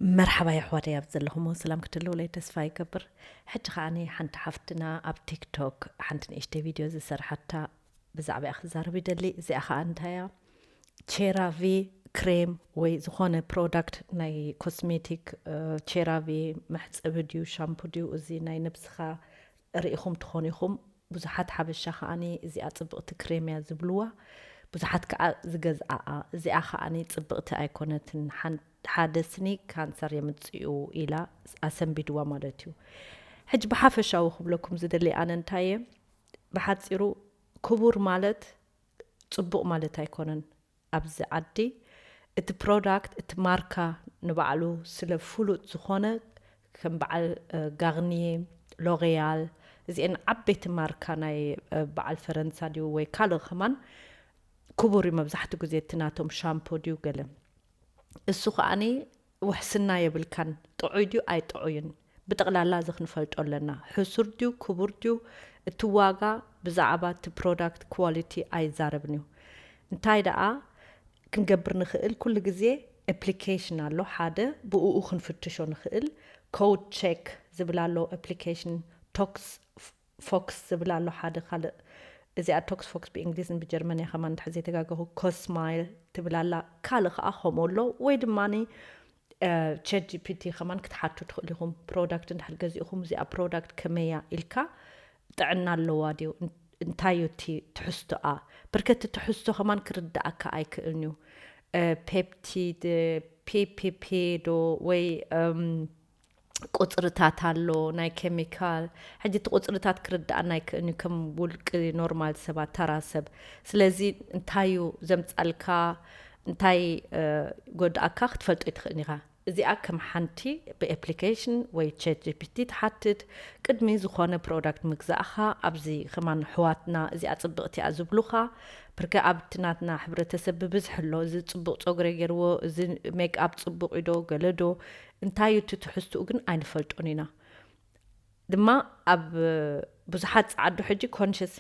መርሓባ የሕዋተይ ኣብ ዘለኹሞ ሰላም ክትህልውለይ ተስፋ ይገብር። ሕጂ ከዓኒ ሓንቲ ሓፍትና ኣብ ቲክቶክ ሓንቲ ንእሽተይ ቪድዮ ዝሰርሓታ ብዛዕባኣ ክዛረብ ይደሊ። እዚኣ ከኣ እንታያ? ቼራቪ ክሬም ወይ ዝኾነ ፕሮዳክት ናይ ኮስሜቲክ፣ ቼራቪ መሕጸቢ ድዩ ሻምፑ ድዩ እዚ ናይ ነብስኻ ርኢኹም ትኾኑ ኢኹም። ብዙሓት ሓበሻ ከኣኒ እዚኣ ጽብቕቲ ክሬም እያ ዝብልዋ። ብዙሓት ከኣ ዝገዝኣኣ እዚኣ ከኣኒ ጽብቕቲ ኣይኮነትን፣ ሓደ ስኒ ካንሰር የምጽእ እዩ ኢላ ኣሰንቢድዋ ማለት እዩ። ሕጂ ብሓፈሻዊ ክብለኩም ዝደሊ ኣነ እንታይ እየ፣ ብሓጺሩ ክቡር ማለት ጽቡቕ ማለት ኣይኮነን። ኣብዚ ዓዲ እቲ ፕሮዳክት እቲ ማርካ ንባዕሉ ስለ ፍሉጥ ዝኾነ ከም በዓል ጋርኒየ፣ ሎሬያል እዚአን ዓበይቲ ማርካ ናይ በዓል ፈረንሳ ድዩ ወይ ካልእ ከማን ክቡር እዩ። መብዛሕትኡ ግዜ እቲ ናቶም ሻምፖ ድዩ ገለ እሱ ከዓኒ ውሕስና የብልካን። ጥዑይ ድዩ ኣይጥዑይን ብጠቕላላ እዚ ክንፈልጦ ኣለና። ሕሱር ድዩ ክቡር ድዩ እቲ ዋጋ ብዛዕባ እቲ ፕሮዳክት ኳሊቲ ኣይዛረብን እዩ። እንታይ ደኣ ክንገብር ንኽእል? ኩሉ ግዜ ኣፕሊኬሽን ኣሎ ሓደ ብእኡ ክንፍትሾ ንኽእል። ኮድ ቸክ ዝብል ኣሎ ኣፕሊኬሽን፣ ቶክስ ፎክስ ዝብል ኣሎ ሓደ ካልእ። እዚኣ ቶክስ ፎክስ ብእንግሊዝን ብጀርመንያ ከማን እንድሕር ዘይተጋገኹ ኮስማይል ትብል ኣላ። ካልእ ከዓ ከምኡ ኣሎ ወይ ድማ ቸት ጂፒቲ ከማን ክትሓቱ ትኽእሉ ኢኹም። ፕሮዳክት እንድሕር ገዚእኹም እዚኣ ፕሮዳክት ከመያ ኢልካ ጥዕና ኣለዋ ድዩ እንታይ እዩ እቲ ትሕዝቶኣ? ብርከቲ ትሕዝቶ ከማን ክርዳእካ ኣይክእልን እዩ። ፔፕቲድ ፒፒፒ ዶ ወይ ቁፅርታት ኣሎ ናይ ኬሚካል። ሕጂ እቲ ቁፅርታት ክርዳእና ኣይክእልን እዩ ከም ውልቂ ኖርማል ሰባት ተራ ሰብ። ስለዚ እንታይ እዩ ዘምፃልካ እንታይ ጎድኣካ ክትፈልጦ ኣይትኽእልን ኢኻ። እዚኣ ከም ሓንቲ ብኣፕሊኬሽን ወይ ቸት ጂፒቲ ትሓትት። ቅድሚ ዝኾነ ፕሮዳክት ምግዛእኻ ኣብዚ ከማን ኣሕዋትና እዚኣ ፅብቕቲ እያ ዝብሉኻ። ብርከ ኣብቲ ናትና ሕብረተሰብ ብብዝሒ ኣሎ። እዚ ፅቡቕ ፀጉሪ ገይርዎ፣ እዚ ሜክኣፕ ፅቡቕ እዩ ዶ ገለ ዶ እንታይ እዩ እቲ ትሕዝትኡ ግን ኣይንፈልጦን ኢና። ድማ ኣብ ብዙሓት ፃዓዱ ሕጂ ኮንሽስ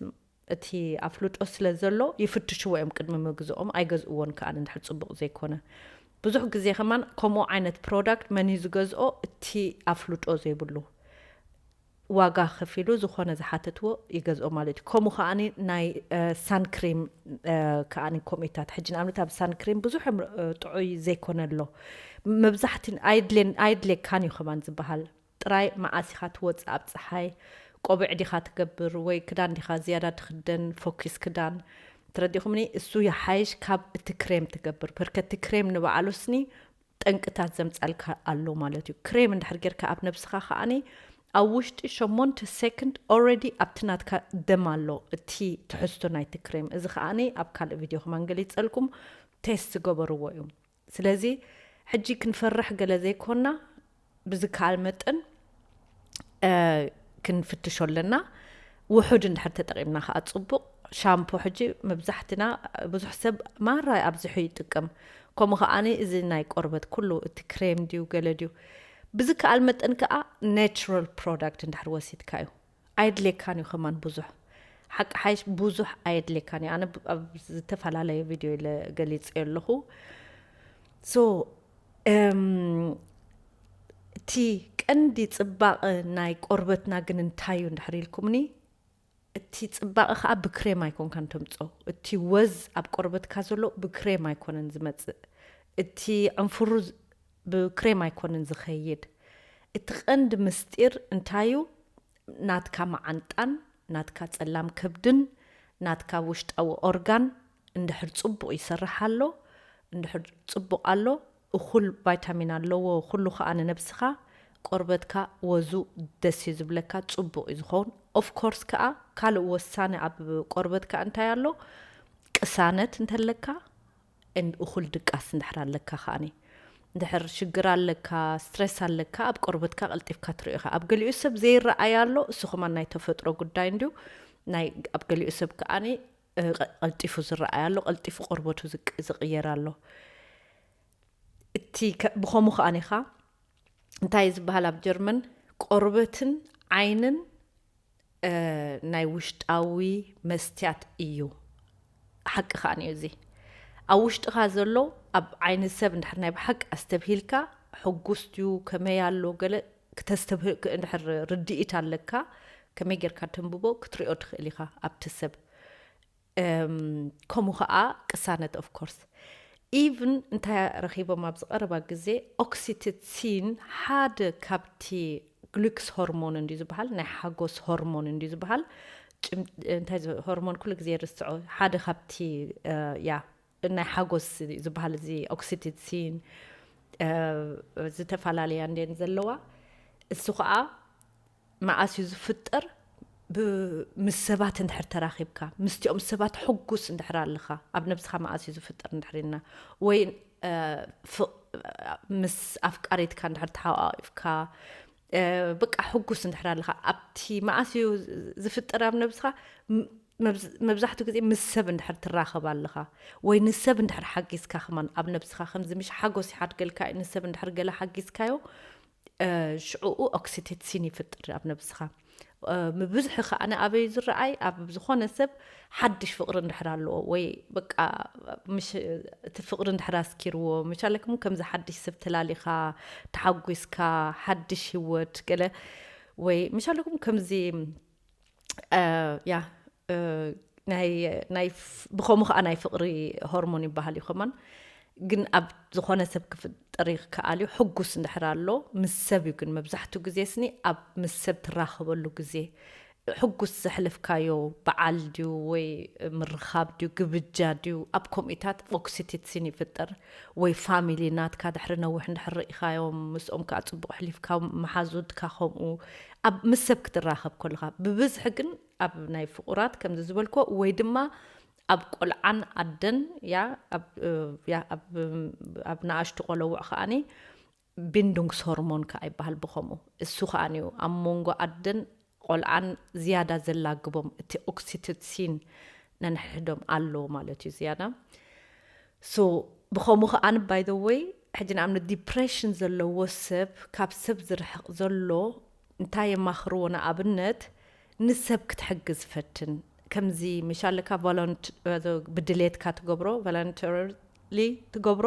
እቲ ኣፍልጦ ስለ ዘሎ ይፍትሽዎ እዮም ቅድሚ ምግዝኦም፣ ኣይገዝእዎን ከኣ እንድሕር ፅቡቕ ዘይኮነ። ብዙሕ ግዜ ከማን ከምኡ ዓይነት ፕሮዳክት መን እዩ ዝገዝኦ? እቲ ኣፍልጦ ዘይብሉ ዋጋ ከፊሉ ዝኾነ ዝሓተትዎ ይገዝኦ ማለት እዩ። ከምኡ ከኣኒ ናይ ሳንክሪም ከኣኒ ከምኡታት ሕጂ ንኣብነት ኣብ ሳንክሪም ብዙሕ ጥዑይ ዘይኮነ ኣሎ። መብዛሕቲ ኣይድልየካን እዩ ከማን ዝበሃል። ጥራይ መዓስ ኢኻ ትወፅእ ኣብ ፀሓይ፣ ቆቢዕ ዲኻ ትገብር ወይ ክዳን ዲኻ ዝያዳ ትኽደን፣ ፎኪስ ክዳን ትረዲኹምኒ። እሱ ይሓይሽ ካብ እቲ ክሬም ትገብር። በርከቲ ክሬም ንባዕሉ ስኒ ጠንቅታት ዘምፃልካ ኣሎ ማለት እዩ። ክሬም እንድሕር ጌርካ ኣብ ነብስኻ ከዓኒ ኣብ ውሽጢ ሸሞንተ ሴኮንድ ኦረዲ ኣብቲ ናትካ ደም ኣሎ እቲ ትሕዝቶ ናይቲ ክሬም። እዚ ከዓኒ ኣብ ካልእ ቪድዮ ከማን ገሊፀልኩም ቴስት ዝገበርዎ እዩ። ስለዚ ሕጂ ክንፈርሕ ገለ ዘይኮና ብዝከኣል መጠን ክንፍትሾ ኣለና። ውሑድ እንድሕር ተጠቂምና ከዓ ፅቡቕ። ሻምፖ ሕጂ መብዛሕትና ብዙሕ ሰብ ማራ ኣብዚሑ ይጥቀም። ከምኡ ከዓኒ እዚ ናይ ቆርበት ኩሉ እቲ ክሬም ድዩ ገለ ድዩ ብዝከኣል መጠን ከዓ ናቹራል ፕሮዳክት እንድሕር ወሲድካ እዩ። ኣየድልየካን እዩ ከማን ብዙሕ ሓቂ ሓይሽ ብዙሕ ኣየድልየካን እዩ። ኣነ ኣብ ዝተፈላለየ ቪድዮ ኢለ ገሊፀ ኣለኹ። ሶ እቲ ቀንዲ ፅባቐ ናይ ቆርበትና ግን እንታይ እዩ እንድሕር ኢልኩምኒ፣ እቲ ፅባቐ ከዓ ብክሬም ኣይኮንካን ተምፆ። እቲ ወዝ ኣብ ቆርበትካ ዘሎ ብክሬም ኣይኮነን ዝመፅእ። እቲ ዕንፍሩ ብክሬም ኣይኮነን ዝኸይድ። እቲ ቀንዲ ምስጢር እንታይ እዩ? ናትካ መዓንጣን ናትካ ፀላም ከብድን ናትካ ውሽጣዊ ኦርጋን እንድሕር ፅቡቕ ይሰርሕ ኣሎ፣ እንድሕር ፅቡቕ ኣሎ፣ እኹል ቫይታሚን ኣለዎ፣ ኩሉ ከዓ ንነብስኻ ቆርበትካ ወዙ ደስ እዩ ዝብለካ፣ ፅቡቕ እዩ ዝኸውን። ኦፍኮርስ ከዓ ካልእ ወሳኒ ኣብ ቆርበትካ እንታይ ኣሎ? ቅሳነት እንተለካ እን-፣ እኹል ድቃስ እንድሕር ኣለካ ከኣኒ፣ እንድሕር ሽግር ኣለካ፣ ስትሬስ ኣለካ፣ ኣብ ቆርበትካ ቀልጢፍካ ትርእዮ ኢኻ። ኣብ ገሊኡ ሰብ ዘይረኣይ ኣሎ፣ እሱ ከማን ናይ ተፈጥሮ ጉዳይ እንድዩ። ናይ፣ ኣብ ገሊኡ ሰብ ከኣኒ፣ እ፣ ቀ-፣ ቀልጢፉ ዝረኣይ ኣሎ፣ ቀልጢፉ ቆርበቱ ዝቅ-፣ ዝቕየር ኣሎ። እቲ ከ-፣ ብኸሙ ከኣኒ ኢኻ እንታይ ዝበሃል ኣብ ጀርመን ቆርበትን ዓይንን እ፣ ናይ ውሽጣዊ መስትያት እዩ። ሓቂ ከኣ እዩ እዚ። ኣብ ውሽጥኻ ዘሎ ኣብ ዓይኒ ሰብ እንድሕር ናይ ብሓቂ ኣስተብሂልካ ሕጉስ ድዩ፣ ከመይ ኣሎ፣ ገለ ክተስተብህ-፣ ክ-፣ እንድሕር ርድኢት ኣለካ፣ ከመይ ጌርካ ተንብቦ ክትሪኦ ትኽእል ኢኻ ኣብቲ ሰብ። እም፣ ከምኡ ኸኣ ቅሳነት፣ of course። ኢቭን እንታይ ረኺቦም ኣብዚ ቀረባ ግዜ፣ ኦክሲቶሲን ሓደ ካብቲ ግሉክስ ሆርሞን እንድዩ ዝበሃል፣ ናይ ሓጎስ ሆርሞን እንድዩ ዝበሃል። ጭም-፣ እንታይ ዝ-፣ ሆርሞን ኩሉ ግዜ ርስዖ፣ ሓደ ካብቲ፣ እ፣ ያ፣ ናይ ሓጎስ ዝበሃል እዚ ኦክሲቶሲን፣ እ፣ ዝተፈላለያ እንድየን ዘለዋ። እሱ ኸኣ መኣስ እዩ ዝፍጠር? ብ-፣ ምስ ሰባት እንድሕር ተራኺብካ፣ ምስቲኦም ሰባት ሕጉስ እንድሕር ኣለኻ፣ ኣብ ነብስኻ መኣስ እዩ ዝፍጠር እንድሕር ኢልና፣ ወይ፣ እ፣ ፍ-፣ ምስ ኣፍቃሪትካ እንድሕር ተሓቋቒፍካ፣ እ፣ በቃ ሕጉስ እንድሕር ኣለኻ፣ ኣብቲ መኣስ እዩ ዝፍጠር ኣብ ነብስኻ? ም-፣ መብዝ-፣ መብዛሕትኡ ግዜ ምስ ሰብ እንድሕር ትራኸብ ኣለኻ፣ ወይ ንሰብ እንድሕር ሓጊዝካ፣ ከማን ኣብ ነብስኻ ከምዚ ምሽ ሓጎስ ይሓድገልካ እዩ፣ ንሰብ እንድሕር ገለ ሓጊዝካዮ፣ እ፣ ሽዕኡ ኦክሲቶሲን ይፍጥር ኣብ ነብስኻ። እ፣ ብብዝሒ ከኣ ኣነ ኣበይ ዝረኣይ፣ ኣብ ዝኾነ ሰብ ሓድሽ ፍቕሪ እንድሕር ኣለዎ፣ ወይ በቃ ምሽ-፣ እቲ ፍቕሪ እንድሕር ኣስኪርዎ፣ ምሻለኩም ከምዚ ሓድሽ ሰብ ተላሊኻ፣ ተሓጒስካ፣ ሓድሽ ህይወት ገለ፣ ወይ ምሻለኩም ከምዚ፣ እ፣ ያ፣ እ፣ ናይ፣ ናይ ፍ-፣ ብኸምኡ ከኣ ናይ ፍቕሪ ሆርሞን ይበሃል እዩ ከማን። ግን ኣብ ዝኾነ ሰብ ክፍጠር ይከኣል እዩ፣ ሕጉስ እንድሕር ኣሎ፣ ምስ ሰብ እዩ። ግን መብዛሕትኡ ግዜ ስኒ ኣብ ምስ ሰብ ትራኸበሉ ግዜ፣ ሕጉስ ዘሕለፍካዮ በዓል ድዩ ወይ ምርኻብ ድዩ ግብጃ ድዩ፣ ኣብ ከምኡታት ኦክሲቶሲን ይፍጠር። ወይ ፋሚሊ ናትካ ድሕሪ ነዊሕ እንድሕር ርኢኻዮም፣ ምስኦም ከኣ ጽቡቕ ኣሕሊፍካ፣ መሓዙትካ ከምኡ፣ ኣብ ምስ ሰብ ክትራኸብ ከለኻ። ብብዝሒ ግን ኣብ ናይ ፍቑራት ከምዚ ዝበልክዎ፣ ወይ ድማ ኣብ ቆልዓን ኣደን፣ ያ፣ ኣብ፣ እ፣ ያ፣ ኣብ፣ ኣብ ንኣሽቱ ቆለውዕ ከኣኒ ቢንዱንግስ ሆርሞን ከኣ ይበሃል ብኸምኡ። እሱ ከኣኒ እዩ ኣብ መንጎ ኣደን ቆልዓን ዝያዳ ዘላግቦም፣ እቲ ኦክሲቶሲን ነንሕድሕዶም ኣሎ ማለት እዩ ዝያዳ። ሶ ብኸምኡ ከኣኒ፣ ባይ ዘ ወይ፣ ሕጂ ንኣብነት ዲፕሬሽን ዘለዎ ሰብ፣ ካብ ሰብ ዝርሕቕ ዘሎ፣ እንታይ የማኽርዎ? ንኣብነት ንሰብ ክትሕግዝ ፈትን። ከምዚ ምሽ ኣለካ ቮለንት-፣ ብድሌትካ ትገብሮ፣ ቮለንተርሊ ትገብሮ፣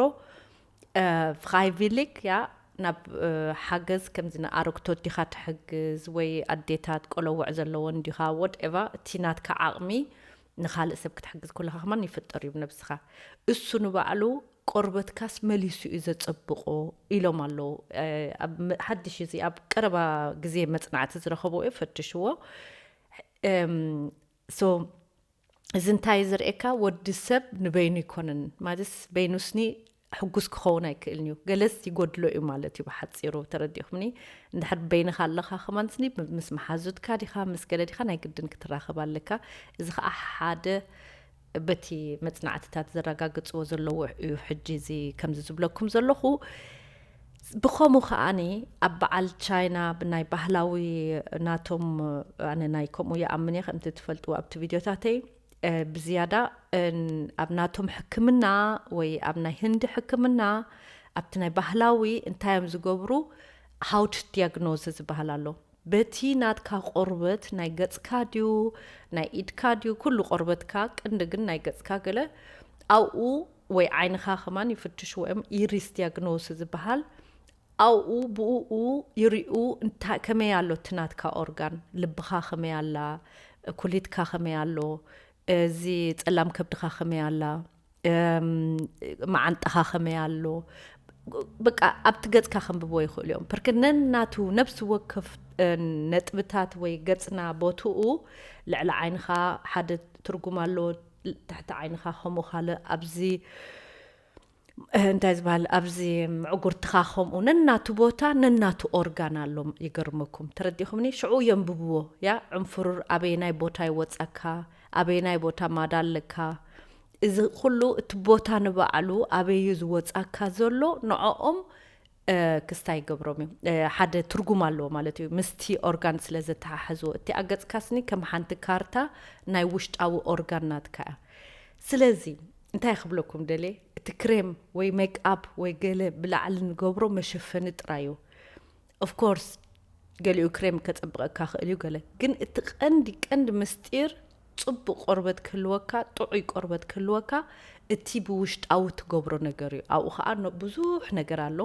እ፣ ፍራይቪሊክ፣ ያ፣ ናብ፣ እ፣ ሓገዝ፣ ከምዚ ንኣረግቶት ዲኻ ትሕግዝ ወይ ኣዴታት ቆለውዕ ዘለወን ዲኻ፣ ወትኤቨር፣ እቲ ናትካ ዓቕሚ ንኻልእ ሰብ ክትሕግዝ ከለኻ ከማን ይፍጠር እዩ ብነብስኻ። እሱ ንባዕሉ ቆርበትካስ መሊሱ እዩ ዘጸብቆ ኢሎም ኣለዉ። እ፣ ኣብ መ-፣ ሓድሽ እዚ ኣብ ቀረባ ግዜ መጽናዕቲ ዝረኸብዎ እዩ፣ ፈትሽዎ። እም፣ ሶ፣ እዚ እንታይ እዩ ዘርእየካ? ወዲ ሰብ ንበይኑ ኣይኮነን፣ ማለትስ በይኑ ስኒ ሕጉስ ክኸውን ኣይክእልን እዩ። ገለስ ይጎድሎ እዩ ማለት እዩ ብሓጺሩ፣ ተረዲእኩምኒ? እንድሕር በይንኻ ኣለኻ ከማን ስኒ ምስ መሓዙትካ ዲኻ፣ ምስ ገለ ዲኻ፣ ናይ ግድን ክትራኸብ ኣለካ። እዚ ኸኣ ሓደ በቲ መጽናዕትታት ዘረጋግጽዎ ዘለዉ እዩ። ሕጂ እዚ ከምዚ ዝብለኩም ዘለኹ፣ ብኸምኡ ከኣኒ ኣብ በዓል ቻይና ብናይ ባህላዊ ናቶም፣ ኣነ ናይ ከምኡ ይኣምን እየ፣ ከምቲ ትፈልጥዎ ኣብቲ ቪድዮታተይ፣ እ፣ ብዝያዳ፣ እ፣ ኣብ ናቶም ሕክምና ወይ ኣብ ናይ ህንዲ ሕክምና፣ ኣብቲ ናይ ባህላዊ እንታይ እዮም ዝገብሩ? ሃውት ዲያግኖሲስ ዝበሃል ኣሎ። በቲ ናትካ ቆርበት፣ ናይ ገጽካ ድዩ፣ ናይ ኢድካ ድዩ፣ ኩሉ ቆርበትካ፣ ቅንዲ ግን ናይ ገጽካ ገለ፣ ኣብኡ ወይ ዓይንኻ ከማን ይፍትሽዎ እዮም፣ ኢሪስ ዲያግኖሲስ ዝበሃል። ኣብኡ፣ ብእኡ ይሪኡ፣ እንታ-፣ ከመይ ኣሎ እቲ ናትካ ኦርጋን፣ ልብኻ ከመይ ኣላ፣ ኩሊትካ ከመይ ኣሎ፣ እዚ ጸላም ከብድኻ ከመይ ኣላ፣ እም፣ መዓንጣኻ ከመይ ኣሎ፣ በቃ ኣብቲ ገጽካ ከንብብዎ ይኽእሉ እዮም። ብርክ ነናቱ ነፍሲ ወከፍ፣ እ፣ ነጥብታት ወይ ገጽና ቦትኡ፣ ልዕሊ ዓይንኻ ሓደ ትርጉም ኣለዎ፣ ትሕቲ ዓይንኻ ከምኡ ካልእ፣ ኣብዚ፣ እ፣ እንታይ ዝበሃል፣ ኣብዚ ምዕጉርትኻ ከምኡ ነናቱ ቦታ ነናቱ ኦርጋን ኣሎ። ይገርመኩም፣ ተረዲኹምኒ? ሽዑ የንብብዎ። ያ ዕንፍሩር ኣበየናይ ቦታ ይወጻካ፣ ኣበየናይ ቦታ ማዳ ኣለካ፣ እዚ ኩሉ እቲ ቦታ ንባዕሉ ኣበይ እዩ ዝወጻካ ዘሎ፣ ንዕኦም፣ እ፣ ክስታይ ይገብሮም እዩ። እ፣ ሓደ ትርጉም ኣለዎ ማለት እዩ፣ ምስቲ ኦርጋን ስለ ዘተሓሕዝዎ። እቲ ኣገጽካ ስኒ ከም ሓንቲ ካርታ ናይ ውሽጣዊ ኦርጋን ናትካ እያ። ስለዚ እንታይ ክብለኩም ደልየ፣ እቲ ክሬም ወይ ሜክኣፕ ወይ ገለ ብላዕሊ ንገብሮ መሸፈኒ ጥራይ እዩ። ኦፍኮርስ፣ ገሊኡ ክሬም ከጸብቐካ ክእል እዩ ገለ። ግን እቲ ቀንዲ፣ ቀንዲ ምስጢር ጽቡቕ ቆርበት ክህልወካ፣ ጥዑይ ቆርበት ክህልወካ፣ እቲ ብውሽጣዊ ትገብሮ ነገር እዩ። ኣብኡ ኸኣ ኖ-፣ ብዙሕ ነገር ኣሎ።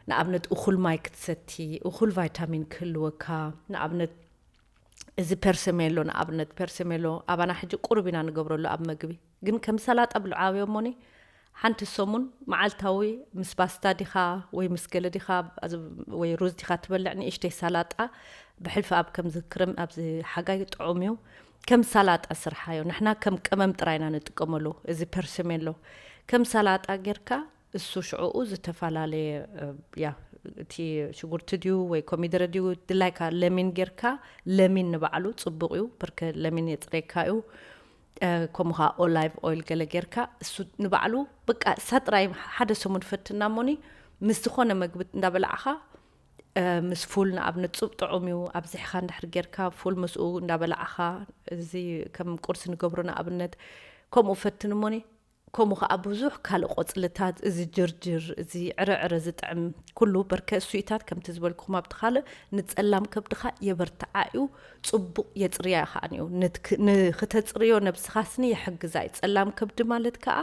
ንኣብነት እኹል ማይ ክትሰቲ፣ እኹል ቫይታሚን ክህልወካ። ንኣብነት እዚ ፐርሰሜሎ፣ ንኣብነት ፐርሰሜሎ ኣባና ሕጂ ቁሩብ ኢና ንገብረሉ ኣብ መግቢ፣ ግን ከም ሰላጣ ብልዓብዮ እሞኒ ሓንቲ ሰሙን መዓልታዊ ምስ ባስታ ዲኻ ወይ ምስ ገለ ዲኻ ወይ ሩዝ ዲኻ ትበልዕ፣ ንእሽተይ ሰላጣ ብሕልፊ ኣብ ከምዚ ክረም ኣብዚ ሓጋይ ጥዑም እዩ። ከም ሰላጣ ስርሓዮ። ንሕና ከም ቀመም ጥራይ ኢና ንጥቀመሉ። እዚ ፐርሰሜሎ ከም ሰላጣ ጌርካ እሱ ሽዕኡ ዝተፈላለየ ያ እቲ ሽጉርቲ ድዩ ወይ ኮሚደረ ድዩ ድላይካ ለሚን ጌርካ፣ ለሚን ንባዕሉ ጽቡቕ እዩ። ብርከ ለሚን የጽሬካ እዩ። ከምኡ ከዓ ኦላይቭ ኦይል ገለ ጌርካ እሱ ንባዕሉ በቃ እሳ ጥራይ ሓደ ሰሙን ፈትና እሞኒ ምስ ዝኾነ መግቢ እንዳበላዕኻ ምስ ፉል ንኣብነት ጽብ ጥዑም እዩ። ኣብዚሕኻ እንድሕር ጌርካ ፉል ምስኡ እንዳበላዕኻ እዚ ከም ቁርሲ ንገብሮ ንኣብነት ከምኡ ፈትን እሞኒ ከምኡ ከዓ ብዙሕ ካልእ ቆፅልታት እዚ ጅርጅር እዚ ዕረዕረ ዝጥዕም ኩሉ በርከ እሱኢታት ከምቲ ዝበልኩኹም ኣብቲ ካልእ ንፀላም ከብድኻ የበርትዓ እዩ። ፅቡቕ የፅርያ ከዓን እዩ። ንክተፅርዮ ነብስኻስኒ ይሕግዛ እዩ። ፀላም ከብዲ ማለት ከዓ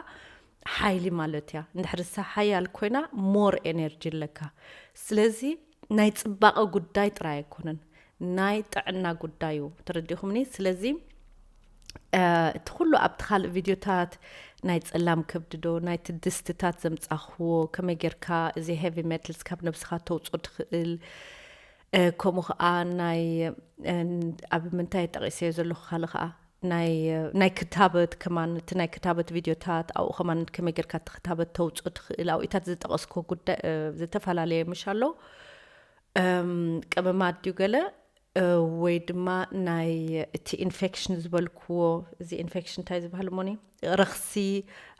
ሓይሊ ማለት እያ። እንድሕር እሳ ሓያል ኮይና ሞር ኤነርጂ ኣለካ። ስለዚ ናይ ፅባቐ ጉዳይ ጥራይ ኣይኮነን፣ ናይ ጥዕና ጉዳይ እዩ። ተረዲኹምኒ? ስለዚ እቲ ኩሉ ኣብቲ ካልእ ቪድዮታት ናይ ፀላም ከብድዶ ናይቲ ድስትታት ዘምፃኽዎ ከመይ ጌርካ እዚ ሄቪ ሜትልስ ካብ ነብስኻ ተውፅኦ ትኽእል ከምኡ ከዓ ናይ ኣብ ምንታይ ጠቂሰዮ ዘለኹ ካልእ ከዓ ናይ ናይ ክታበት ከማን እቲ ናይ ክታበት ቪድዮታት ኣብኡ ከማን ከመይ ጌርካ እቲ ክታበት ተውፅኦ ትኽእል ኣብኢታት ዝጠቀስኮ ጉዳይ ዝተፈላለየ ምሽ ኣሎ። ቀመማት ድዩ ገለ ወይ ድማ ናይ እቲ ኢንፌክሽን ዝበልክዎ እዚ ኢንፌክሽን እንታይ ዝበሃል ሞኒ ረኽሲ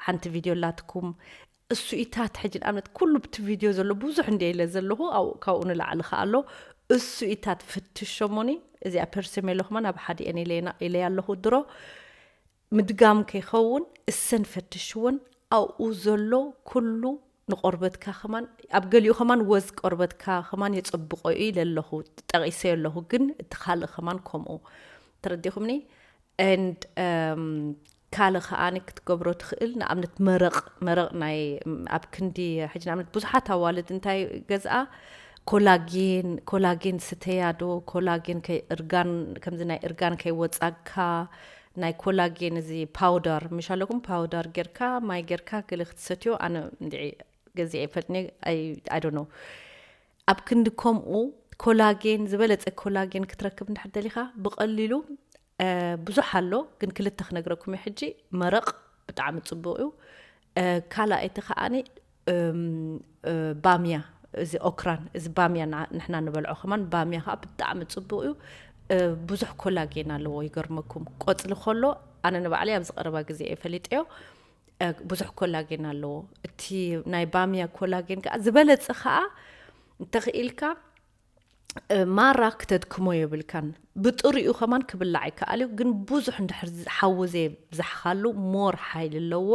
ሓንቲ ቪድዮ ኣላትኩም እሱኢታት ሕጂ ንኣብነት ኩሉ ብቲ ቪድዮ ዘሎ ብዙሕ እንደ ኢለ ዘለኹ ካብኡ ንላዕሊ ከ ኣሎ እሱኢታት ፍትሾሞኒ እዚኣ ፐርሰሜሎ ከማን ኣብ ሓዲአን ኢለያ ኣለኹ ድሮ ምድጋም ከይኸውን እሰን ፈትሽወን ኣብኡ ዘሎ ኩሉ ንቆርበትካ ከማን ኣብ ገሊኡ ከማን ወዝ ቆርበትካ ከማን የጸብቆ እዩ ኢለ ኣለኹ ጠቂሰዮ ኣለኹ ግን እቲ ካልእ ከማን ከምኡ ተረዲኹምኒ and ካልእ ከዓኒ ክትገብሮ ትኽእል ንኣብነት መረቕ መረቕ ናይ ኣብ ክንዲ ሕጂ ንኣብነት ብዙሓት ኣዋልድ እንታይ ገዝኣ ኮላጌን ኮላጌን ስተያ ዶ ኮላጌን እርጋን ከምዚ ናይ እርጋን ከይወፃግካ ናይ ኮላጌን እዚ ፓውደር ምሽ ኣለኩም ፓውደር ጌርካ ማይ ጌርካ ገለ ክትሰትዮ ኣነ እንድዒ ገዚአ ይፈልጥኒ I don't know ኣብ ክንዲ ከምኡ ኮላጌን ዝበለፀ ኮላጌን ክትረክብ እንድሕር ደሊኻ ብቐሊሉ ብዙሕ ኣሎ ግን ክልተ ክነግረኩም እዩ ሕጂ መረቕ ብጣዕሚ ፅቡቅ እዩ ካልኣይቲ ከዓኒ ባምያ እዚ ኦክራን እዚ ባምያ ንሕና ንበልዖ ከማን ባምያ ከዓ ብጣዕሚ ፅቡቅ እዩ ብዙሕ ኮላጌን ኣለዎ ይገርመኩም ቆፅሊ ከሎ ኣነ ንባዕለይ ኣብዚ ቀረባ ግዜ እየ ፈሊጠዮ ብዙሕ ኮላጌን ኣለዎ እቲ ናይ ባምያ ኮላጌን ከዓ ዝበለፀ ከዓ እንተኽኢልካ ማራ ክተድክሞ የብልካን ብጥሪኡ ከማን ክብላዕ ይከኣል እዩ ግን ብዙሕ እንድሕር ሓዊ ዘይብዛሕካሉ ሞር ሓይሊ ኣለዎ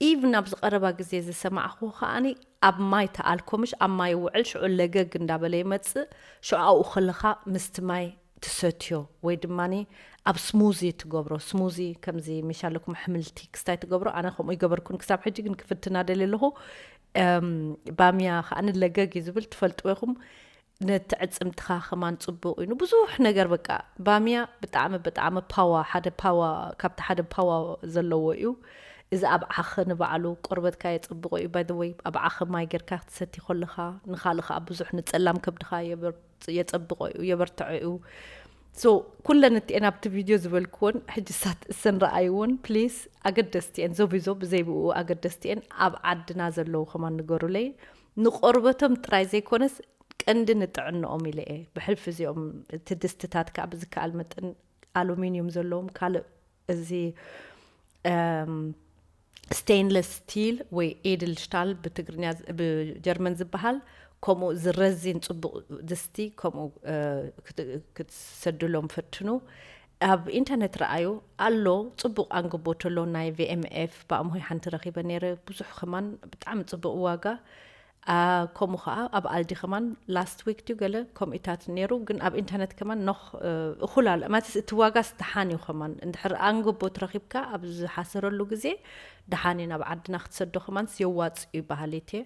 ኢቭን ኣብዚ ቀረባ ግዜ ዝሰማዕኹ ከዓኒ ኣብ ማይ ተኣልኮ ምሽ ኣብ ማይ ይውዕል ሽዑ ለገግ እንዳበለ ይመፅእ ሽዑ ኣብኡ ከለኻ ምስቲ ማይ ትሰትዮ ወይ ድማ ኣብ ስሙዚ ትገብሮ ስሙዚ ከምዚ ምሽ ኣለኩም ኣሕምልቲ ክስታይ ትገብሮ ኣነ ከምኡ ይገበርኩን ክሳብ ሕጂ ግን ክፍትና ደልየ ኣለኹ ባምያ ከዓ ንለገግ እዩ ዝብል ትፈልጥዎ ኢኹም ነቲ ዕፅምትኻ ከማን ፅቡቅ እዩ ንብዙሕ ነገር በቃ ባምያ ብጣዕሚ ብጣዕሚ ፓዋ ሓደ ፓዋ ካብቲ ሓደ ፓዋ ዘለዎ እዩ እዚ ኣብ ዓኸ ንባዕሉ ቆርበትካ የፅብቆ እዩ ባይ ወይ ኣብ ዓኸ ማይ ጌርካ ክትሰቲ ከለካ ንካልእ ከዓ ብዙሕ ንፀላም ከብድካ የፀብቆ እዩ የበርትዖ እዩ so ኩለን እቲኤን ኣብቲ ቪድዮ ዝበልክዎን ሕጂ ሳት እሰን ረኣይዎን ፕሊስ ኣገደስቲ እየን ዞቢዞ ብዘይብኡ ኣገደስቲ እየን ኣብ ዓድና ዘለዉ ከማን ንገሩለይ ንቆርበቶም ጥራይ ዘይኮነስ ቀንዲ ንጥዕንኦም ኢለ እየ ብሕልፊ እዚኦም እቲ ድስትታት ከዓ ብዝከኣል መጠን ኣሉሚኒየም ዘለዎም ካልእ እዚ stainless steel ወይ ኤድል ሽታል ብትግርኛ ብጀርመን ዝበሃል ከምኡ ዝረዚን ፅቡቕ ድስቲ ከምኡ ክትሰድሎም ፈትኑ ኣብ ኢንተርነት ረኣዩ ኣሎ ፅቡቕ ኣንግቦት ኣሎ ናይ ቪኤምኤፍ ብኣምሆይ ሓንቲ ረኺበ ነይረ ብዙሕ ከማን ብጣዕሚ ፅቡቕ ዋጋ ከምኡ ከዓ ኣብ ኣልዲ ከማን ላስት ዊክ ድዩ ገለ ከምኡታት ነይሩ ግን ኣብ ኢንተርነት ከማን ኖኽ እኹል ኣሎ ማለት እቲ ዋጋስ ደሓን እዩ ከማን እንድሕር ኣንግቦት ረኺብካ ኣብ ዝሓሰረሉ ግዜ ደሓን እዩ ናብ ዓድና ክትሰዶ ከማንስ የዋፅእ እዩ በሃሊት እየ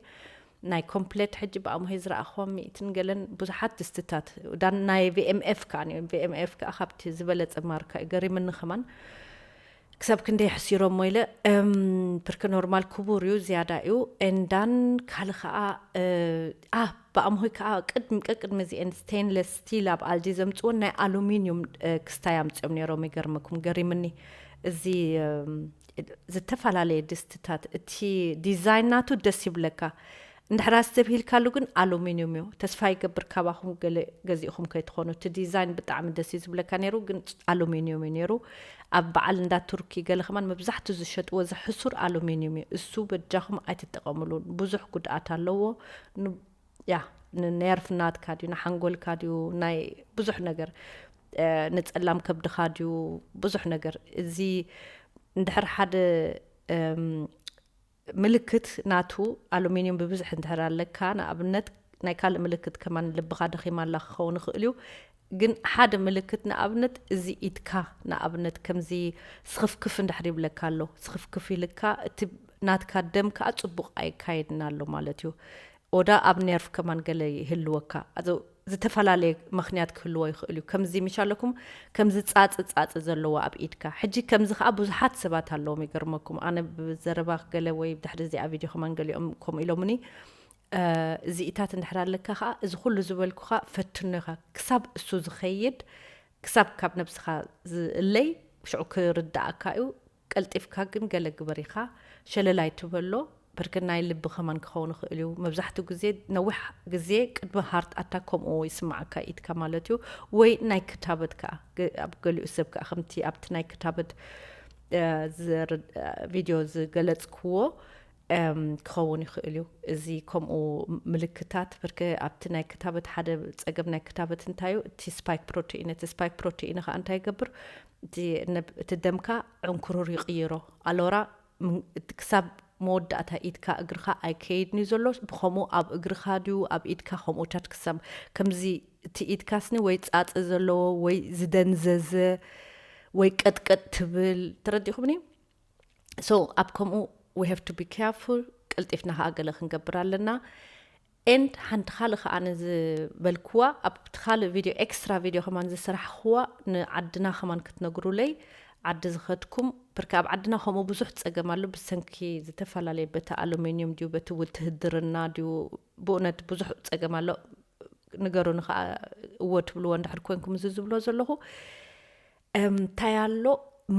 ናይ ኮምፕሌት ሕጂ ብኣምሆይ ዝረኣኽዎም ሚእትን ገለን ብዙሓት ድስትታት ዳን ናይ ቪኤምኤፍ ከዓ ኒዮ ቪኤምኤፍ ከዓ ካብቲ ዝበለፀ ማርካ እዩ ገሪምኒ ከማን ክሳብ ክንደይ ሕሲሮሞ ኢለ እም፣ ብርኪ ኖርማል ክቡር እዩ ዝያዳ እዩ ኤንዳን ካልእ ከዓ እ፣ ኣ ብኣምሆይ ከዓ ቅድሚ ቀቅድሚ እዚኤን ስቴንለስ ስቲል ኣብ ኣልዲ ዘምፅወን ናይ ኣሉሚኒየም እ፣ ክስታይ ኣምፅኦም ነይሮም ይገርመኩም ገሪምኒ እዚ እም፣ ዝተፈላለየ ድስትታት እቲ ዲዛይን ናቱ ደስ ይብለካ እንድሕር ኣስተብሂልካሉ ግን ኣሉሚኒየም እዩ ተስፋ ይገብር ካባኹም ገለ ገዚእኹም ከይትኾኑ እቲ ዲዛይን ብጣዕሚ ደስ እዩ ዝብለካ ነይሩ ግን ኣሉሚኒየም እዩ ነይሩ ኣብ በዓል እንዳ ቱርኪ ገለ ከማን መብዛሕቱ ዝሸጥዎ እዚ ሕሱር ኣሉሚኒየም እዩ እሱ በጃኹም ኣይትጠቐምሉ ብዙሕ ጉድኣት ኣለዎ ያ ንነርፍ ናትካ ድዩ ንሓንጎልካ ድዩ ናይ ብዙሕ ነገር ንፀላም ከብድኻ ድዩ ብዙሕ ነገር እዚ እንድሕር ሓደ ምልክት ናቱ ኣሉሚኒየም ብብዝሒ እንድሕር ኣለካ ንኣብነት ናይ ካልእ ምልክት ከማን ልብኻ ደኺማ ኣላ ክኸውን ይኽእል እዩ ግን ሓደ ምልክት ንኣብነት እዚ ኢድካ ንኣብነት ከምዚ ስኽፍክፍ እንድሕር ይብለካ ኣሎ ስኽፍክፍ ኢልካ እቲ ናትካ ደም ከዓ ፅቡቕ ኣይካየድን ኣሎ ማለት እዩ ኦዳ ኣብ ኔርፍ ከማን ገለ ይህልወካ ዝተፈላለየ ምክንያት ክህልዎ ይኽእል እዩ ከምዚ ምሽ ኣለኩም ከምዚ ፃፂ ፃፂ ዘለዎ ኣብ ኢድካ ሕጂ ከምዚ ከዓ ብዙሓት ሰባት ኣለዎም ይገርመኩም ኣነ ብዘረባ ገለ ወይ ድሕሪ እዚኣ ቪድዮ ከማን ገሊኦም ከምኡ ኢሎምኒ እዚኢታት እንድሕር ኣለካ ከዓ እዚ ኩሉ ዝበልኩካ ፈትኖ ኢኻ ክሳብ እሱ ዝኸይድ ክሳብ ካብ ነብስኻ ዝእለይ ሽዑ ክርዳእካ እዩ ቀልጢፍካ ግን ገለ ግበር ኢኻ ሸለል ኣይትበሎ ብርክ ናይ ልቢ ከማን ክኸውን ይኽእል እዩ መብዛሕትኡ ግዜ ነዊሕ ግዜ ቅድሚ ሃርት ኣታክ ከምኡ ይስማዓካ ኢድካ ማለት እዩ ወይ ናይ ክታበት ከዓ ኣብ ገሊኡ ሰብ ከዓ ከምቲ ኣብቲ ናይ ክታበት ቪድዮ ዝገለፅክዎ ክኸውን ይኽእል እዩ እዚ ከምኡ ምልክታት ብርክ ኣብቲ ናይ ክታበት ሓደ ፀገም ናይ ክታበት እንታይ እዩ እቲ ስፓይክ ፕሮቲን እቲ ስፓይክ ፕሮቲን ከዓ እንታይ ይገብር እቲ ደምካ ዕንክሩር ይቕይሮ ኣሎራ ክሳብ መወዳእታ ኢድካ እግርኻ ኣይከይድን እዩ ዘሎ ብኸምኡ ኣብ እግርኻ ድዩ ኣብ ኢድካ ከምኡታት ክሳብ ከምዚ እቲ ኢድካስኒ ወይ ፃፂ ዘለዎ ወይ ዝደንዘዘ ወይ ቀጥቀጥ ትብል ተረዲኹምኒ so ኣብ ከምኡ we have to be careful ቀልጢፍና ከዓ ገለ ክንገብር ኣለና and ሓንቲ ካልእ ከዓ ዝበልክዋ ኣብቲ ካልእ ቪድዮ ኤክስትራ ቪድዮ ከማን ዝስራሕክዋ ንዓድና ከማን ክትነግሩለይ ዓዲ ዝኸድኩም ብርካ ኣብ ዓድና ከምኡ ብዙሕ ፀገም ኣሎ ብሰንኪ ዝተፈላለየ በቲ ኣሉሚኒየም ድዩ በቲ ውትህድርና ድዩ ብእውነት ብዙሕ ፀገም ኣሎ ንገሩኒ ከዓ እዎ ትብልዎ እንድሕር ኮንኩም እዚ ዝብሎ ዘለኹ እንታይ ኣሎ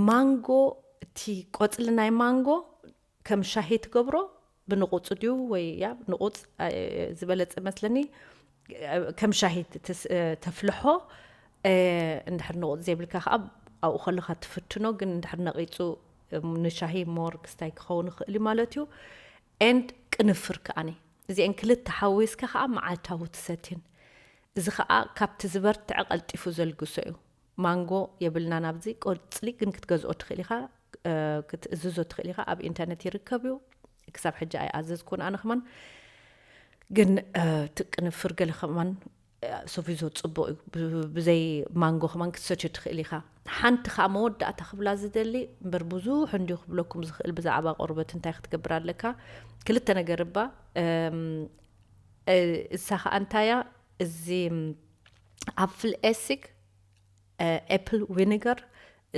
ማንጎ እቲ ቆፅሊ ናይ ማንጎ ከም ሻሂ ትገብሮ ብንቑፅ ድዩ ወይ ያ ንቑፅ ዝበለፀ መስለኒ ከም ሻሂ ተፍልሖ እንድሕር ንቑፅ ዘይብልካ ከዓ ኣብኡ ከለካ ትፍትኖ ግን እንድሕር ነቂፁ ንሻሂ ሞር ክስታይ ክኸውን ይኽእል እዩ ማለት እዩ and ቅንፍር ከዓኒ እዚአን ክልተ ሓዊስካ ከዓ መዓልታዊ ትሰትን እዚ ከዓ ካብቲ ዝበርትዐ ቀልጢፉ ዘልግሶ እዩ ማንጎ የብልና ናብዚ ቆፅሊ ግን ክትገዝኦ ትኽእል ኢኻ ክትእዝዞ ትኽእል ኢኻ ኣብ ኢንተርነት ይርከብ እዩ ክሳብ ሕጂ ኣይኣዘዝኩን ኣነ ከማን ግን ትቅንፍር ገለ ከማን ሶፊዞ ፅቡቅ እዩ ብዘይ ማንጎ ከማን ክትሰትዮ ትኽእል ኢኻ ሓንቲ ከዓ መወዳእታ ክብላ ዝደሊ እምበር ብዙሕ እንዲዩ ክብለኩም ዝኽእል ብዛዕባ ቆርበት እንታይ ክትገብር ኣለካ ክልተ ነገር እባ እሳ ከዓ እንታያ እዚ ኣፕል ኤሲግ ኤፕል ዊኒገር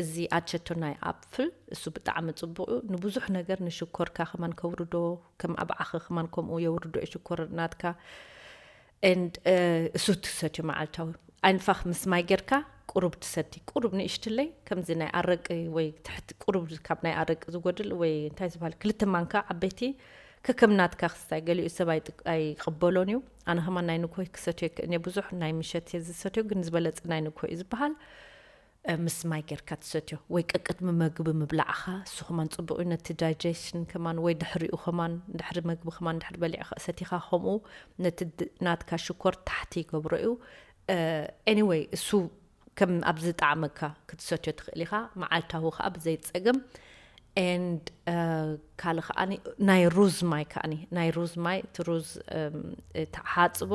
እዚ ኣቸቶ ናይ ኣፕል እሱ ብጣዕሚ ፅቡቅ እዩ ንብዙሕ ነገር ንሽኮርካ ከማን ከውርዶ ከም ኣብ ዓኺ ከማን ከምኡ የውርዶ እዩ ሽኮር ናትካ and እሱ ትሰትዮ መዓልታዊ ኣይንፋኽ ምስ ማይ ጌርካ ቁሩብ ትሰቲ ቁሩብ ንእሽትለይ ከምዚ ናይ ኣረቂ ወይ ትሕቲ ቁሩብ ካብ ናይ ኣረቂ ዝጎድል ወይ እንታይ ዝበሃል ክልተ ማንካ ዓበይቲ ከከም ናትካ ክስታይ ገሊኡ ሰብ ኣይቅበሎን እዩ ኣነ ከማን ናይ ንኮይ ክሰትዮ ይክእን እየ ብዙሕ ናይ ምሸት እየ ዝሰትዮ ግን ዝበለፀ ናይ ንኮይ እዩ ዝበሃል ምስ ማይ ጌርካ ትሰትዮ ወይ ቀቅድሚ መግቢ ምብላዕኻ እሱ ከማን ፅቡቅ እዩ ነቲ ዳይጀሽን ከማን ወይ ድሕሪኡ ከማን ድሕሪ መግቢ ከማን ድሕሪ በሊዕኻ ሰቲኻ ከምኡ ነቲ ናትካ ሽኮር ታሕቲ ይገብሮ እዩ anyway እሱ ከም ኣብ ዝጣዕመካ ክትሰትዮ ትኽእል ኢኻ መዓልታዊ ከዓ ብዘይ ፀገም and ካልእ ከዓ ናይ ሩዝ ማይ ከዓ ናይ ሩዝ ማይ እቲ ሩዝ ተሓፅቦ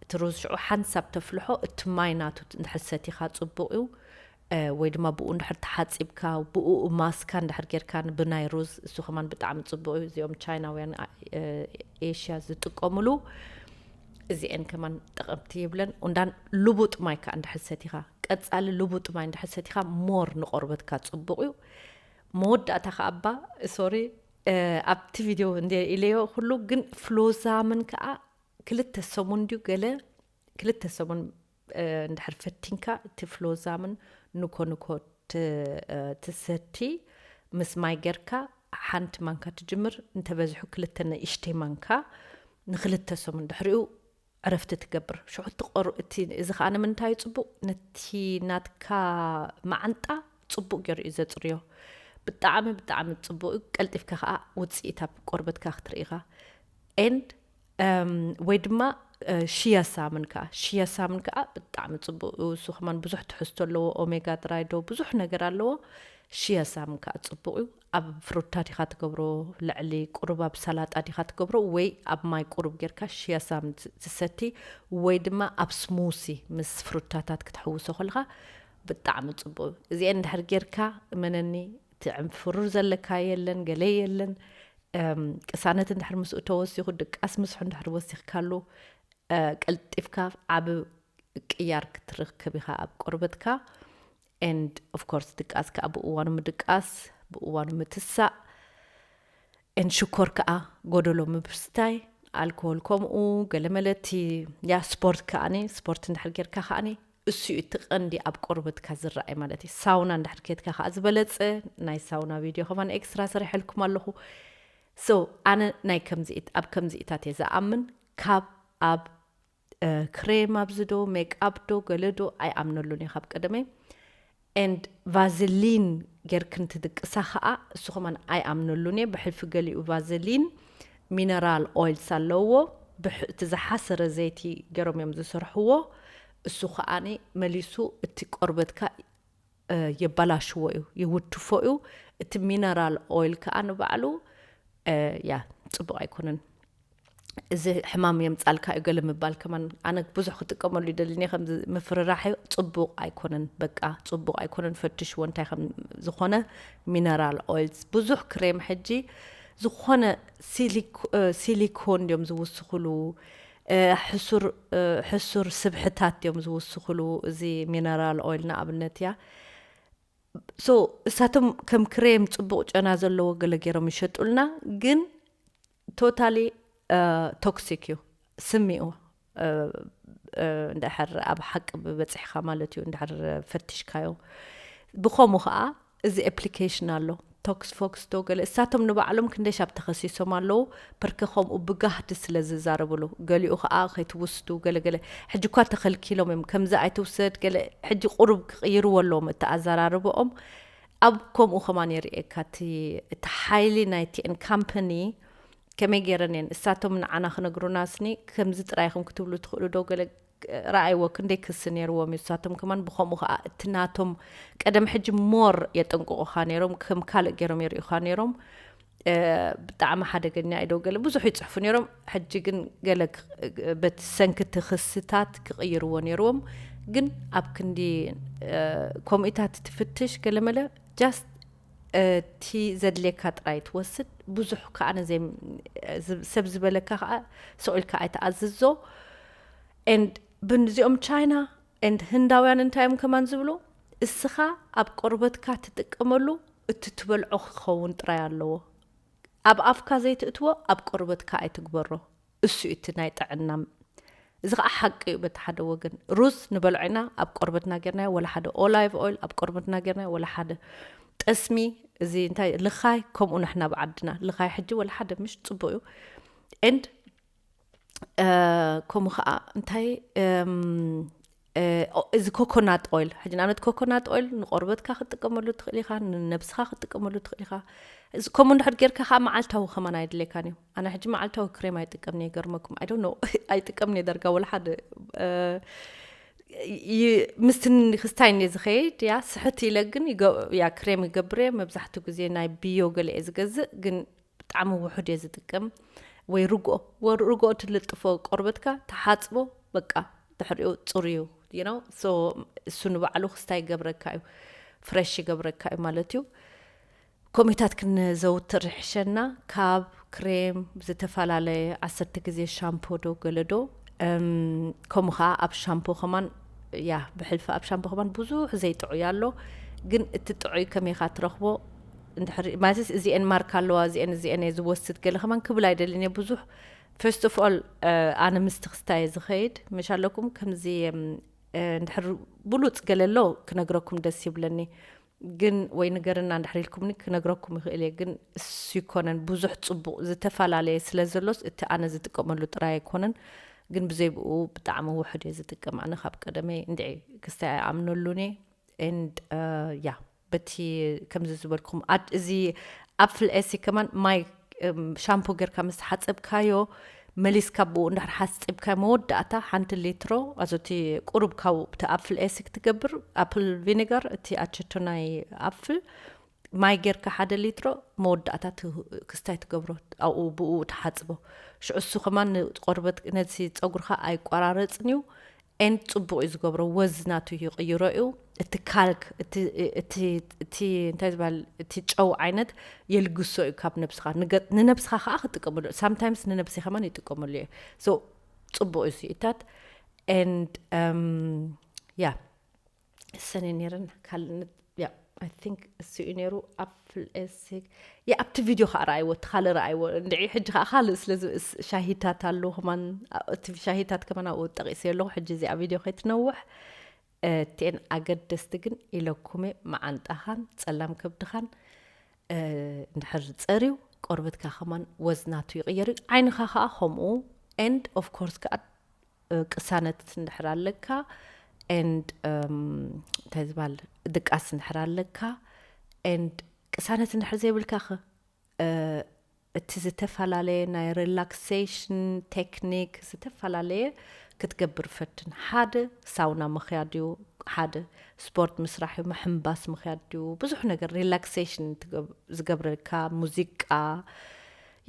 እቲ ሩዝ ሽዑ ሓንሳብ ተፍልሖ እቲ ማይ ናቱ እንድሕር ሰቲኻ ፅቡቅ እዩ ወይ ድማ ብኡ እንድሕር ተሓፂብካ ብኡ ማስካ እንድሕር ጌርካ ብናይ ሩዝ እሱ ከማን ብጣዕሚ ፅቡቅ እዩ። እዚኦም ቻይናውያን ኤሽያ ዝጥቀሙሉ እዚአን ከማን ጠቐምቲ ይብለን። እንዳን ልቡጥ ማይ ከዓ እንድሕር ሰቲኻ ቀፃሊ ልቡጥ ማይ እንድሕር ሰቲኻ ሞር ንቆርበትካ ፅቡቅ እዩ። መወዳእታ ከዓ እባ ሶሪ ኣብቲ ቪድዮ እንደ ኢለዮ ኩሉ ግን ፍሎዛምን ከዓ ክልተ ሰሙን ድዩ ገለ ክልተ ሰሙን እንድሕር ፈቲንካ እቲ ፍሎዛምን ንኮ ንኮ ትሰቲ ምስ ማይ ጌርካ ሓንቲ ማንካ ትጅምር እንተበዚሑ ክልተ ንእሽተይ ማንካ ንክልተ ሰሙን ድሕሪኡ ዕረፍቲ ትገብር ሽዑ ትቆር እቲ እዚ ከዓ ንምንታይ እዩ ፅቡቅ ነቲ ናትካ መዓንጣ ፅቡቅ ገይሩ እዩ ዘፅርዮ። ብጣዕሚ ብጣዕሚ ፅቡቅ እዩ። ቀልጢፍካ ከዓ ውፅኢት ኣብ ቆርበትካ ክትርኢ ኢኻ። And ወይ ድማ ሽያ ሳምን ከዓ ሽያ ሳምን ከዓ ብጣዕሚ ፅቡቅ እዩ። እሱ ከማን ብዙሕ ትሕዝቶ ኣለዎ። ኦሜጋ ድራይ ዶ ብዙሕ ነገር ኣለዎ። ሽያ ሳምን ከዓ ፅቡቅ እዩ። ኣብ ፍሩታ ዲካ ትገብሮ ልዕሊ ቁሩብ ኣብ ሰላጣ ዲካ ትገብሮ ወይ ኣብ ማይ ቁሩብ ጌርካ ሽያ ሳምን ትሰቲ ወይ ድማ ኣብ ስሙሲ ምስ ፍሩታታት ክትሕውሶ ከለካ ብጣዕሚ ፅቡቅ እዩ። እዚአን እንድሕር ጌርካ እመነኒ ትዕንፍሩር ዘለካ የለን ገለ የለን። ቅሳነት እንድሕር ምስኡ ተወሲኹ ድቃስ ምስሑ እንድሕር ወሲኽካሉ ቀልጢፍካ ዓብ ቅያር ክትርክብ ኢኻ ኣብ ቆርበትካ። And of course ድቃስ ከዓ ብእዋኑ ምድቃስ ብእዋኑ ምትሳእ። And ሽኮር ከዓ ጎደሎ ምብስታይ ኣልኮል ከምኡ ገለ መለቲ ያ ስፖርት ከዓኒ ስፖርት እንድሕር ጌርካ ከዓኒ እሱ እዩ እቲ ቀንዲ ኣብ ቆርበትካ ዝረኣይ ማለት እዩ። ሳውና እንድሕር ኬድካ ከዓ ዝበለፀ ናይ ሳውና ቪድዮ ከማን ኤክስትራ ሰሪሐልኩም ኣለኹ። So ኣነ ናይ ከምዚ ኣብ ከምዚኢታት እየ ዝኣምን። ካብ ኣብ ክሬም ኣብዚ ዶ ሜክኣፕ ዶ ገለ ዶ ኣይኣምነሉን እየ ካብ ቀደመይ። And ቫዝሊን ጌርክን ትድቅሳ ከዓ እሱ ከማን ኣይኣምነሉን እየ። ብሕልፊ ገሊኡ ቫዝሊን ሚነራል ኦይልስ ኣለዎ። እቲ ዝሓሰረ ዘይቲ ገይሮም እዮም ዝሰርሕዎ። እሱ ከዓኒ መሊሱ እቲ ቆርበትካ የባላሽዎ እዩ፣ ይውትፎ እዩ። እቲ ሚነራል ኦይል ከዓ ንባዕሉ ያ ፅቡቅ ኣይኮነን። እዚ ሕማም የምፃልካ እዩ ገለ ምባል ከማን ኣነ ብዙሕ ክጥቀመሉ ይደልን እየ። ከምዚ ምፍርራሕ እዩ ፅቡቅ ኣይኮነን። በቃ ፅቡቅ ኣይኮነን። ፈትሽዎ እንታይ ከም ዝኾነ ሚነራል ኦይልስ ብዙሕ ክሬም ሕጂ ዝኾነ ሲሊኮን ድዮም ዝውስኽሉ ሕሱር ሕሱር ስብሕታት ድዮም ዝውስኽሉ። እዚ ሚነራል ኦይል ንኣብነት እያ። So እሳቶም ከም ክሬም ፅቡቅ ጨና ዘለዎ ገለ ገይሮም ይሸጡልና ግን ቶታሊ ቶክሲክ እዩ ስሚኡ። እንድሕር ኣብ ሓቂ ብበፅሕካ ማለት እዩ እንድሕር ፈቲሽካዮ። ብኸምኡ ከዓ እዚ application ኣሎ ቶክስ ፎክስ ዶ ገለ እሳቶም ንባዕሎም ክንደይ ሻብ ተኸሲሶም ኣለዉ። ፐርከ ከምኡ ብጋህዲ ስለ ዝዛረብሉ ገሊኡ ከዓ ከይትውስዱ ገለገለ ሕጂ እኳ ተኸልኪሎም እዮም ከምዚ ኣይትውሰድ ገለ ሕጂ ቁሩብ ክቕይርዎ ኣለዎም እቲ ኣዘራርብኦም። ኣብ ከምኡ ከማን የርእየካ እቲ ሓይሊ ናይቲአን ካምፓኒ ከመይ ገይረን እየን እሳቶም ንዓና ክነግሩና ስኒ ከምዚ ጥራይ ኢኹም ክትብሉ ትኽእሉ ዶ ገለ ረኣይዎ ክንደይ ክሲ ነይርዎም እዩ። እሳቶም ከማን ብኸምኡ ከዓ እቲ ናቶም ቀደም ሕጂ ሞር የጠንቅቑኻ ነይሮም ከም ካልእ ገይሮም የርእዩኻ ነይሮም። ብጣዕሚ ሓደገኛ እዩ ዶ ገለ ብዙሕ ይፅሕፉ ነይሮም። ሕጂ ግን ገለ በቲ ሰንክቲ ክስታት ክቕይርዎ ነይርዎም። ግን ኣብ ክንዲ ከምኡታት ትፍትሽ ገለመለ just እቲ ዘድልየካ ጥራይ ትወስድ። ብዙሕ ከዓ ነዘይ ሰብ ዝበለካ ከዓ ስቕ ኢልካ ኣይተኣዝዞ። And ብንዚኦም ቻይና and ህንዳውያን እንታይ እዮም ከማን ዝብሉ እስኻ ኣብ ቆርበትካ ትጥቀመሉ እቲ ትበልዖ ክኸውን ጥራይ ኣለዎ። ኣብ ኣፍካ ዘይትእትዎ ኣብ ቆርበትካ ኣይትግበሮ። እሱ እዩ እቲ ናይ ጥዕና። እዚ ከዓ ሓቂ እዩ። በቲ ሓደ ወገን ሩዝ ንበልዖ ኢና ኣብ ቆርበትና ጌርናዮ ወላ ሓደ ኦላይቭ ኦይል ኣብ ቆርበትና ጌርናዮ ወላ ሓደ ጠስሚ እዚ እንታይ ልኻይ ከምኡ ንሕና ብዓድና ልኻይ ሕጂ ወላ ሓደ ምሽ ፅቡቅ እዩ። And ከምኡ ከዓ እንታይ እዚ ኮኮናት ኦይል ሕጂ ንኣብነት ኮኮናት ኦይል ንቆርበትካ ክትጥቀመሉ ትኽእል ኢኻ፣ ንነብስኻ ክትጥቀመሉ ትኽእል ኢኻ። ከምኡ እንድሕር ጌርካ ከዓ መዓልታዊ ከማን ኣይድሌካን እዩ። ኣነ ሕጂ መዓልታዊ ክሬም ኣይጥቀምን እየ ይገርመኩም። I don't know ኣይጥቀምን እየ ዳርጋ ወላ ሓደ ምስቲ ክስታይ እየ ዝኸይድ እያ ስሕት ኢለ ግን ያ ክሬም ይገብር እየ። መብዛሕትኡ ግዜ ናይ ብዮ ገለ እየ ዝገዝእ ግን ብጣዕሚ ውሑድ እየ ዝጥቀም። ወይ ርግኦ ርግኦ ትልጥፎ ቆርበትካ ተሓፅቦ በቃ ድሕሪኡ ፅሩዩ you know so እሱ ንባዕሉ ክስታይ ይገብረካ እዩ፣ ፍረሽ ይገብረካ እዩ ማለት እዩ። ኮሜታት ክንዘውትር ይሕሸና። ካብ ክሬም ዝተፈላለየ ዓሰርተ ግዜ ሻምፖ ዶ ገለ ዶ ከምኡ ከዓ ኣብ ሻምፖ ከማን ያ ብሕልፊ ኣብ ሻምፖ ከማን ብዙሕ ዘይጥዑይ ኣሎ። ግን እቲ ጥዑይ ከመይካ ትረኽቦ እንድሕሪ ማለት እዚአን ማርካ ኣለዋ እዚአን እዚአን እየ ዝወስድ ገለ ከማን ክብል ኣይደልን እየ ብዙሕ። First of all ኣነ ምስቲ ክስታይ እየ ዝኸይድ ምሽ ኣለኩም ከምዚ እንድሕር ብሉፅ ገለ ኣሎ ክነግረኩም ደስ ይብለኒ። ግን ወይ ንገርና እንድሕር ኢልኩምኒ ክነግረኩም ይኽእል እየ። ግን እሱ ይኮነን ብዙሕ ፅቡቕ ዝተፈላለየ ስለ ዘሎስ እቲ ኣነ ዝጥቀመሉ ጥራይ ኣይኮነን። ግን ብዘይ ብኡ ብጣዕሚ ውሑድ እየ ዝጥቀም ኣነ ካብ ቀደመይ እንድዒ ክስታይ ኣይኣምነሉን እየ። And ያ በቲ ከምዚ ዝበልኩም ኣድ እዚ ኣፕል ኤሲ ከማን ማይ ሻምፖ ጌርካ ምስ ሓፀብካዮ መሊስካ ብኡ እንድሕር ሓፂብካ መወዳእታ ሓንቲ ሊትሮ ኣዞቲ ቁሩብ ካብ እቲ ኣፕል ኤሲ ክትገብር ኣፕል ቪኒጋር እቲ ኣቸቶ ናይ ኣፕል ማይ ጌርካ ሓደ ሊትሮ መወዳእታ ክስታይ ትገብሮ ኣብኡ ብኡ ትሓፅቦ። ሽዑ እሱ ከማን ንቆርበት ነዚ ፀጉርካ ኣይቆራረፅን እዩ። And ፅቡቅ እዩ ዝገብሮ ወዝ ናቱ ይቅይሮ እዩ። እቲ ካልክ እቲ እንታይ ዝበሃል እቲ ጨው ዓይነት የልግሶ እዩ ካብ ነብስካ ንነብስካ ከዓ ክጥቀመሉ sometimes ንነብሲ ከማን ይጥቀመሉ እየ። So ፅቡቅ እዩ እታት and ያ እሰነ ነይረን ካልእ I think እሱ እዩ ነይሩ ኣፕል ኤሲክ ያ ኣብቲ ቪድዮ ከዓ ረኣይዎ እቲ ካልእ ረኣይዎ እንድዒ ሕጂ ከዓ ካልእ ስለ ሻሂታት ኣለዉ ከማን እቲ ሻሂታት ከማን ኣብኡ ጠቂሰ ኣለኹ ሕጂ እዚኣ ቪድዮ ከይትነውሕ እቲኤን ኣገደስቲ ግን ኢለኩመ መዓንጣኻን ፀላም ከብድኻን እንድሕር ፀርዩ ቆርበትካ ከማን ወዝናቱ ይቕየር እዩ ዓይንኻ ከዓ ከምኡ and of course ከዓ ቅሳነት እንድሕር ኣለካ and እንታይ ዝበሃል ድቃስ እንድሕር ኣለካ and ቅሳነት እንድሕር ዘይብልካ ኸ እቲ ዝተፈላለየ ናይ relaxation technique ዝተፈላለየ ክትገብር ፈትን ሓደ ሳውና ምኽያድ እዩ ሓደ ስፖርት ምስራሕ እዩ ምሕንባስ ምኽያድ እዩ ብዙሕ ነገር relaxation ዝገብረልካ ሙዚቃ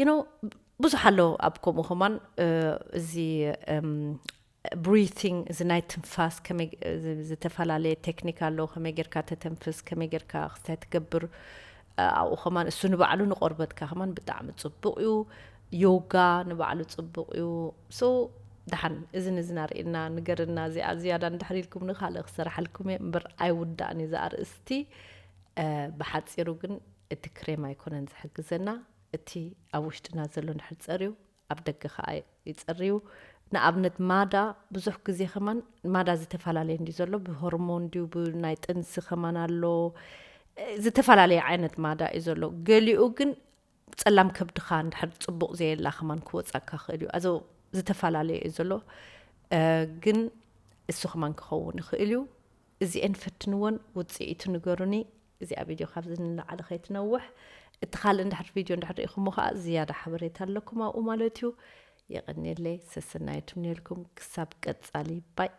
you know ብዙሕ ኣሎ ኣብ ከምኡ ከማን እዚ breathing እዚ ናይ ትንፋስ ዝተፈላለየ ቴክኒክ ኣሎ ከመይ ጌርካ ተተንፍስ ከመይ ጌርካ ክስታይ ትገብር ኣብኡ ከማን እሱ ንባዕሉ ንቆርበትካ ከማን ብጣዕሚ ፅቡቅ እዩ ዮጋ ንባዕሉ ፅቡቅ እዩ so ደሓን እዚ ንዚ ናርእና ንገርና እዚኣ ዝያዳ እንድሕር ኢልኩም ንካልእ ክሰራሓልኩም እየ እምበር ኣይውዳእን እዩ ዝኣርእስቲ ብሓፂሩ ግን እቲ ክሬም ኣይኮነን ዝሕግዘና እቲ ኣብ ውሽጥና ዘሎ እንድሕር ፀርዩ ኣብ ደገ ከዓ ይፀርዩ ንኣብነት ማዳ ብዙሕ ግዜ ከማን ማዳ ዝተፈላለየ እንዲ ዘሎ ብሆርሞን ድዩ ብናይ ጥንሲ ከማን ኣሎ ዝተፈላለየ ዓይነት ማዳ እዩ ዘሎ ገሊኡ ግን ፀላም ከብድኻ እንድሕር ፅቡቅ ዘየላ ከማን ክወፃካ ክእል እዩ ኣዞ ዝተፈላለየ እዩ ዘሎ ግን እሱ ከማን ክኸውን ይኽእል እዩ እዚኤን ፈትንዎን ውፅኢቱ ንገሩኒ እዚኣ ቪድዮ ካብዚ ንላዕሊ ከይትነውሕ እቲ ካልእ እንድሕር ቪድዮ እንድሕር ርኢኹሞ ከዓ ዝያዳ ሓበሬታ ኣለኩም ኣብኡ ማለት እዩ የቐንየለይ ሰሰናየቱም ነልኩም ክሳብ ቀፃሊ ባይ